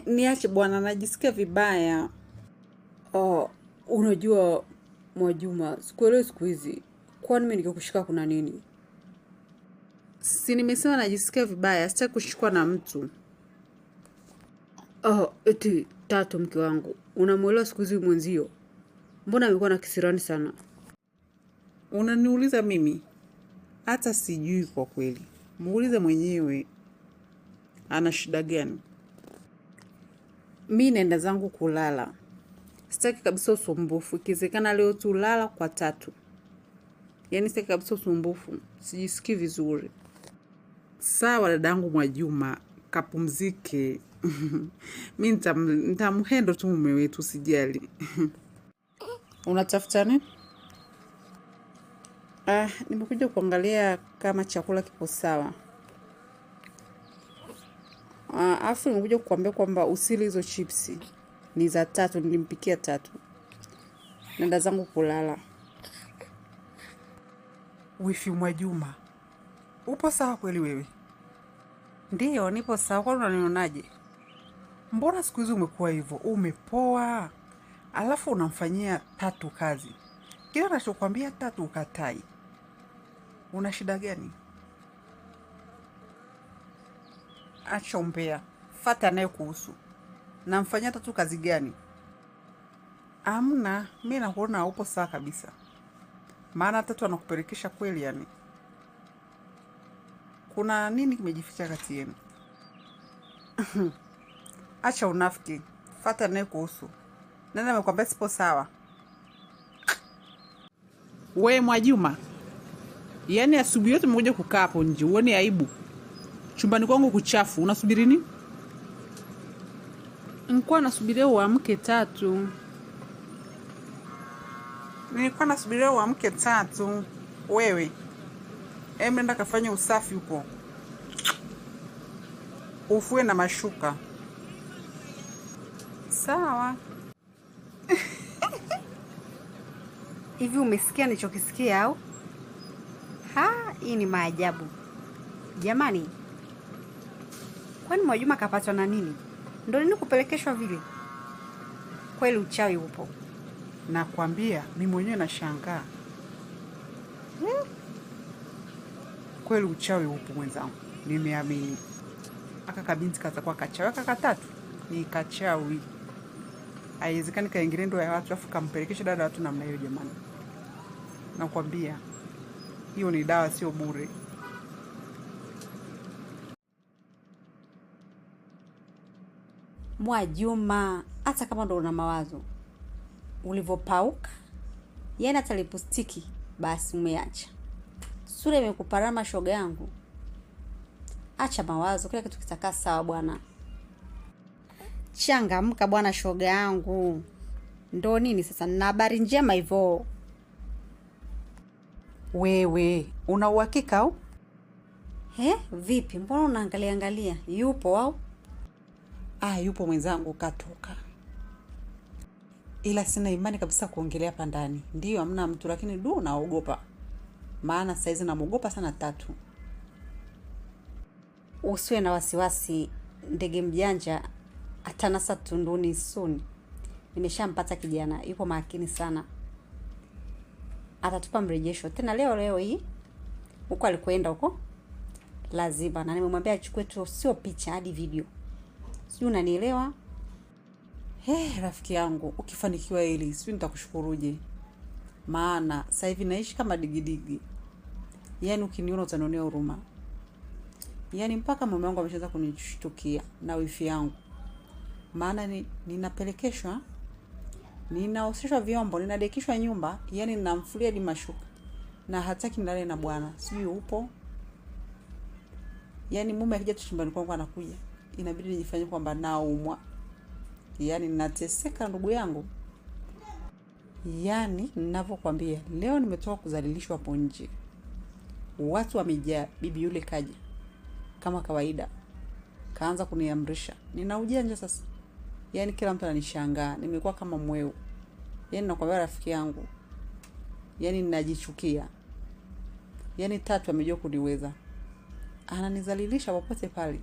Niache bwana, najisikia vibaya. Oh, unajua Mwajuma, sikuelewi siku hizi. Kwani mimi nikikushika kuna nini? Si nimesema najisikia vibaya, sitaki kushikwa na mtu. Oh, eti Tatu, mke wangu, unamwelewa siku hizi mwenzio? Mbona amekuwa na kisirani sana? Unaniuliza mimi? Hata sijui kwa kweli. Muulize mwenyewe ana shida gani. Mi naenda zangu kulala, sitaki kabisa usumbufu. Ikiwezekana leo tu lala kwa Tatu, yaani sitaki kabisa usumbufu, sijisikii vizuri. Sawa dadangu Mwajuma, kapumzike. Mi nitamhendo tu mume wetu, sijali. Unatafuta nini? Ah, nimekuja kuangalia kama chakula kipo sawa. Ah, afu nimekuja kukuambia kwamba usile hizo chipsi, ni za Tatu, nilimpikia Tatu. Nenda zangu kulala. Wifi Mwajuma, upo sawa kweli wewe? Ndiyo, nipo sawa. Kwani unanionaje? Mbona siku hizi umekuwa hivyo, umepoa, alafu unamfanyia Tatu kazi, kila anachokwambia Tatu ukatai. Una shida gani? Acha umbea, fata naye kuhusu. Namfanyia Tatu kazi gani? Amna, mi nakuona upo sawa kabisa, maana Tatu anakupelekesha kweli. Yani kuna nini kimejificha kati yenu? Acha unafiki, fata naye kuhusu. Nani amekwambia sipo sawa? We Mwajuma, yaani asubuhi yote umekuja kukaa hapo nje, uone aibu? Chumbani kwangu kuchafu, unasubiri nini? Nilikuwa nasubiria uamke Tatu. Nilikuwa nasubiria uamke Tatu. Wewe em, nenda kafanya usafi huko, ufue na mashuka. Sawa. Hivi umesikia nilichokisikia au? Ha, hii ni maajabu jamani. Kwani Mwajuma kapatwa na nini? Ndo nini kupelekeshwa vile? Kweli uchawi upo. Nakwambia mi mwenyewe nashangaa. Kweli uchawi upo mwenzangu, nimeamini. Aka kabinti katakuwa kachawi, aka katatu ni kachawi. Haiwezekani kaingilia ndoa ya watu afu kampelekesha dada watu namna hiyo jamani. Nakwambia hiyo ni dawa, sio bure. Mwajuma, hata kama ndo una mawazo ulivyopauka, yani hata lipstiki basi umeacha, sura imekuparama shoga yangu. Acha mawazo, kila kitu kitakaa sawa bwana. Changamka bwana, shoga yangu. Ndo nini sasa, nina habari njema hivyo. Wewe una uhakika au? He, vipi? Mbona unaangalia angalia? Yupo au? Ah, yupo mwenzangu katoka, ila sina imani kabisa kuongelea hapa ndani. Ndiyo hamna mtu, lakini du, naogopa, maana saizi namwogopa sana Tatu. Usiwe na wasiwasi, ndege mjanja atanasa tunduni soon. Nimeshampata kijana, yupo makini sana, atatupa mrejesho tena leo leo hii. Huko alikoenda huko lazima, na nimemwambia achukue tu, sio picha hadi video, sijui unanielewa? He, rafiki yangu, ukifanikiwa hili sijui nitakushukuruje, maana sasa hivi naishi kama digidigi. Yaani ukiniona utanionea huruma. Yaani mpaka mume wangu ameshaanza kunishtukia na wifi yangu, maana ninapelekeshwa, ninaoseshwa vyombo, ninadekishwa nyumba, yaani ninamfulia hadi mashuka, na hataki nilale na bwana, sijui upo. Yaani mume akija tu chumbani kwangu anakuja, inabidi nijifanye kwamba naumwa. Yaani ninateseka ndugu yangu. Yaani ninavyokuambia, leo nimetoka kudhalilishwa hapo nje, watu wamejaa, bibi yule kaja kama kawaida, kaanza kuniamrisha. Nina ujanja sasa, yaani kila mtu ananishangaa, nimekuwa kama mweu. Yaani nakwambia rafiki yangu, yaani ninajichukia. Yaani Tatu amejua kuniweza, ananizalilisha popote pale,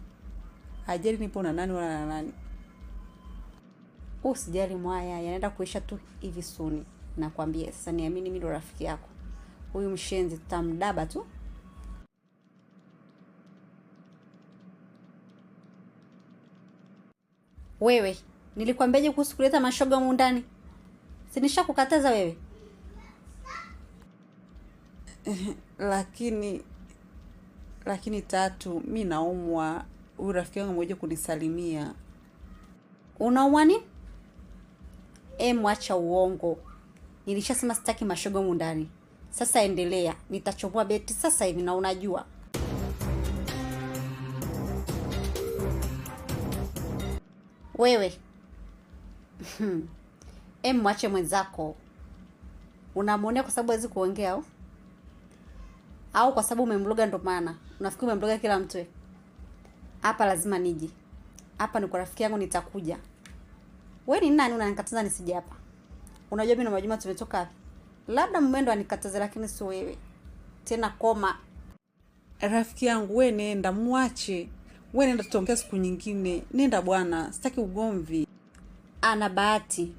hajali nipo na nani wala na nani. Usijali mwaya, yanaenda kuisha tu hivi suni. Nakwambia sasa, niamini mimi ndo rafiki yako. Huyu mshenzi tutamdaba tu. Wewe, nilikwambiaje kuhusu kuleta mashoga humu ndani? Si nishakukataza wewe? Lakini lakini Tatu, mi naumwa. Huyu rafiki yangu amekuja kunisalimia. Unaumwa nini? E, mwacha uongo. Nilishasema sitaki mashoga humu ndani. Sasa endelea, nitachomoa beti sasa hivi na unajua. Wewe. E, mwache mwenzako. Unamwonea kwa sababu hawezi kuongea au? Au kwa sababu umemloga ndo maana. Unafikiri umemloga kila mtu? Eh? Hapa lazima nije. Hapa ni kwa rafiki yangu nitakuja. Wewe ni nani unanikataza nisije hapa? Unajua mimi na Mwajuma tumetoka wapi? Labda mume ndo anikataze lakini sio wewe. Tena koma. Rafiki yangu, we nenda, mwache. We nenda, tutaongea siku nyingine. Nenda bwana, sitaki ugomvi. Ana bahati.